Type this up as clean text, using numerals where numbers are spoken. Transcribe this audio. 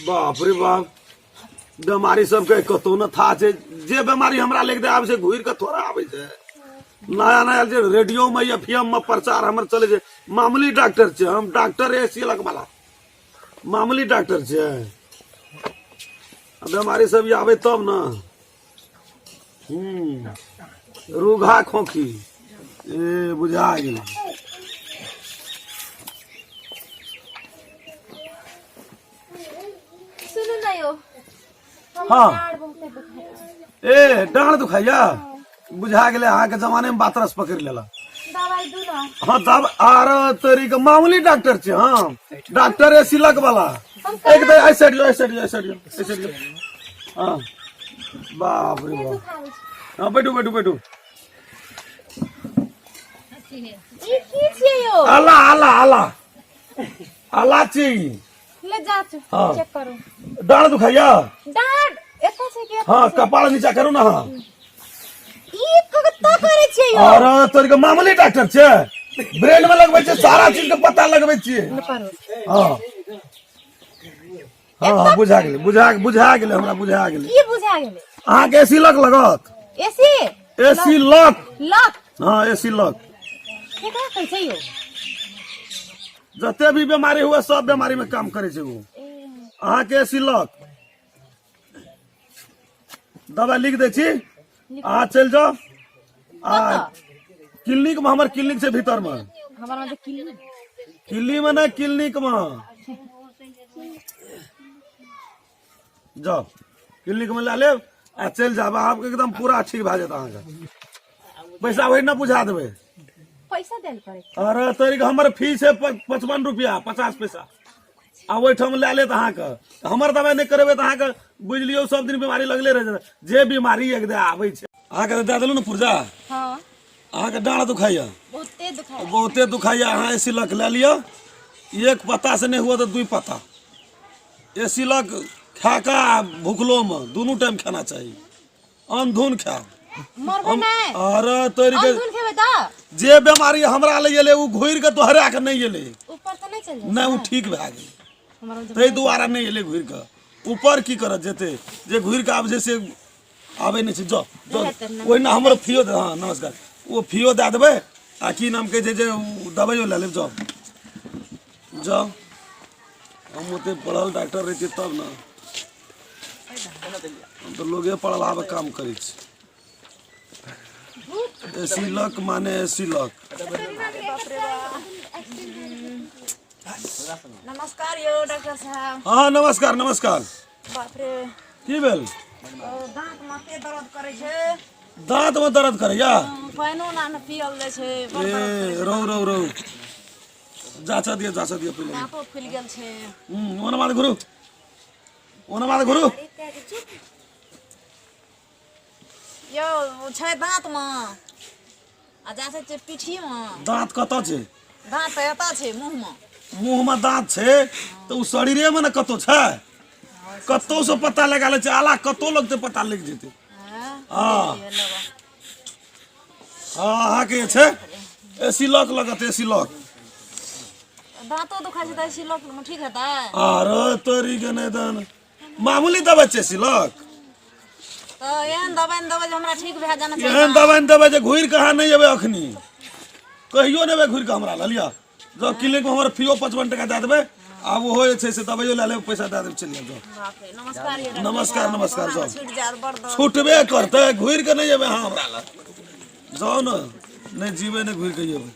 बाप रे बाप, बेमारी सबके कतौ न था छै। जे बेमारी हमरा लग दे आबै छै, घुरि के थोड़ा आबै छै। नया नया जे रेडियो में एफ एम में प्रचार हमर चले छै। मामूली डॉक्टर छै हम, डॉक्टर ए सी लग वाला मामूली डॉक्टर छै। आ बेमारी सब आबै तब न। रूघा खोखी ए बुझा गेल। सुनू ना यौ, हमर डाँड़ बहुते दुखाइया। ए, डाँड़ दुखाइया? बुझा गेलै, अहाँके जमाने में बातरस पकड़ि लेलक। दवाई दू ना। हाँ, तब आर तोरी के मामूली डॉक्टर छै हम, डॉक्टर ए सिलक वाला। एक दे, ऐसे साइड जो, ऐसे साइड जो, ऐसे साइड जो, ऐसे साइड जो। हाँ, बाप रे बाप। हाँ, बैठू बैठू बैठू। ई की छियै यौ? आला आला आला आला छी। ले जाँच। हाँ। चेक करू। डाँड़ दुखाइया? डाँड़ एतऽ छै कि एतऽ हाँ छै? कपाल नीचा करू ना। हाँ। ई कतऽ करै छियै यौ? अरे तोरी के मामूली डॉक्टर छै? ब्रेन में लगबै छै, सारा चीज के पता लगबै छियै। करू। हाँ हाँ हाँ, बुझा गेलै, बुझा बुझा गेलै, हमरा बुझा गेलै। की बुझा गेलै? अहाँके एसी लक लगत। एसी? एसी लक। लक? हाँ, एसी लक। केकरा कहै छै यौ? जते भी बीमारी हुए, सब बीमारी में काम करे छै ओ। अहाँके एसी लक दवाई लिख दै छी, अहाँ चलि जाउ आ क्लिनिक में, हमर क्लिनिक छै भीतर में। हमर मतलब क्लिनिक? क्लिनिक में नहि, क्लिनिक में जाउ, क्लिनिक में लए लेब आ चलि जायब। अहाँके एकदम पूरा ठीक भए जायत अहाँके। पैसा वही ना बुझा देबै। पैसा देल पड़े? अरे तोरी के, हमर फीस है 55 रुपया 50 पैसा आ ओहिठाम लए लेत अहाँके। तऽ हमर दवाइ नहि करेबै तऽ अहाँके बुझि लियौ सब दिन बीमारी लगले रहि जायत। जे बीमारी एक दे आबै छै अहाँके तऽ दए देलहुँ ने पुर्जा। हाँ। अहाँके डाँड़ दुखाइया? बहुते दुखाइया। बहुते दुखाइया। अहाँ ए सिलक लए लिअ। एक पत्ता से नहि हुआ तऽ दुई पत्ता ए सिलक खा कऽ आ भुखलोमे दुनू टाइम खाना चाही। अनधुन खायब। मरबै नहि? अरे तोरी के, अनधुन खेबै तऽ जे बीमारी हमरा लग एलै ओ घुरि कऽ दोहरा कऽ नहि एलै। ऊपर तऽ नहि चलि जाइ? नहि, ओ ठीक भए गेलै। हमर ताहि दुआरे नहि एलै घुरि कऽ। ऊपर की करत जेतै? जे घुरि कऽ आबै छै से आबै नहि छै। जाउ जाउ, ओहिना हमर फियो दे। हँ, नमस्कार। ओ फियो दए देबै आ की नाम कहै छै जे ओ दबाइयो लए लेब। जाउ जाउ। हम ओते पढ़ल डॉक्टर रहितियै तब ने। हम तऽ लोगे पढ़लाबे काम करै छी। एसी लक माने एसी लक। नमस्कार यौ डॉक्टर साहब। हँ, नमस्कार नमस्कार। बाप रे। की भेल? दाँत में के दर्द करै छै। दाँत में दर्द करैया? पानिओ ना ने पियल जाइ छै, बड़ ए दर्द करै छै। रौ रौ रौ, जाचा दिअ, जाचा दिअ पहिले। दाँतो फुलि गेल छै। ओना बाद घुरू, ओना बाद घुरू। यौ, ओ छै दाँत में आ जा छै पीठी में। दाँत कतऽ छै? दाँत तऽ एतऽ छै, मुँह में। मुँह में दाँत छै तऽ ओ शरीरे में ने कतौ छै। कतौ से पता लगा लै छै। आला कतौ लगतै, पता लागि जेतै। हँ। हँ हँ, अहाँके जे छै एसी लॉक लगत, एसी लॉक। दाँतो दुखाइ छै तऽ एसी लॉक में ठीक हेतै? अरे तोरी के, नहि दन मामूली दबाइ छै एसी लॉक। तऽ एहन दबाइ ने देबै जे हमरा ठीक भए जाना चाही। एहन दबाइ ने देबै जे घुरि कऽ अहाँ नहि एबै अखनी, कहियो नहि एबै घुरि कऽ हमरा लऽ लिअ। जब क्लिनिक में हमर फीओ 55 टका दए देबै आ ओहो जे छै से दबाइयो लए लेबै, पैसा दए देबै, चलि जायब, जाउ। बाप रे, नमस्कार यौ डॉक्टर नमस्कार, साहब। नमस्कार, कोना जाउ। छुटि जायत बड़ दर्द। छुटबे करतै, घुरि कऽ नहि एबै अहाँ हमरा लग। जाउ ने, नहि जीबै नहि घुरि कऽ एबै।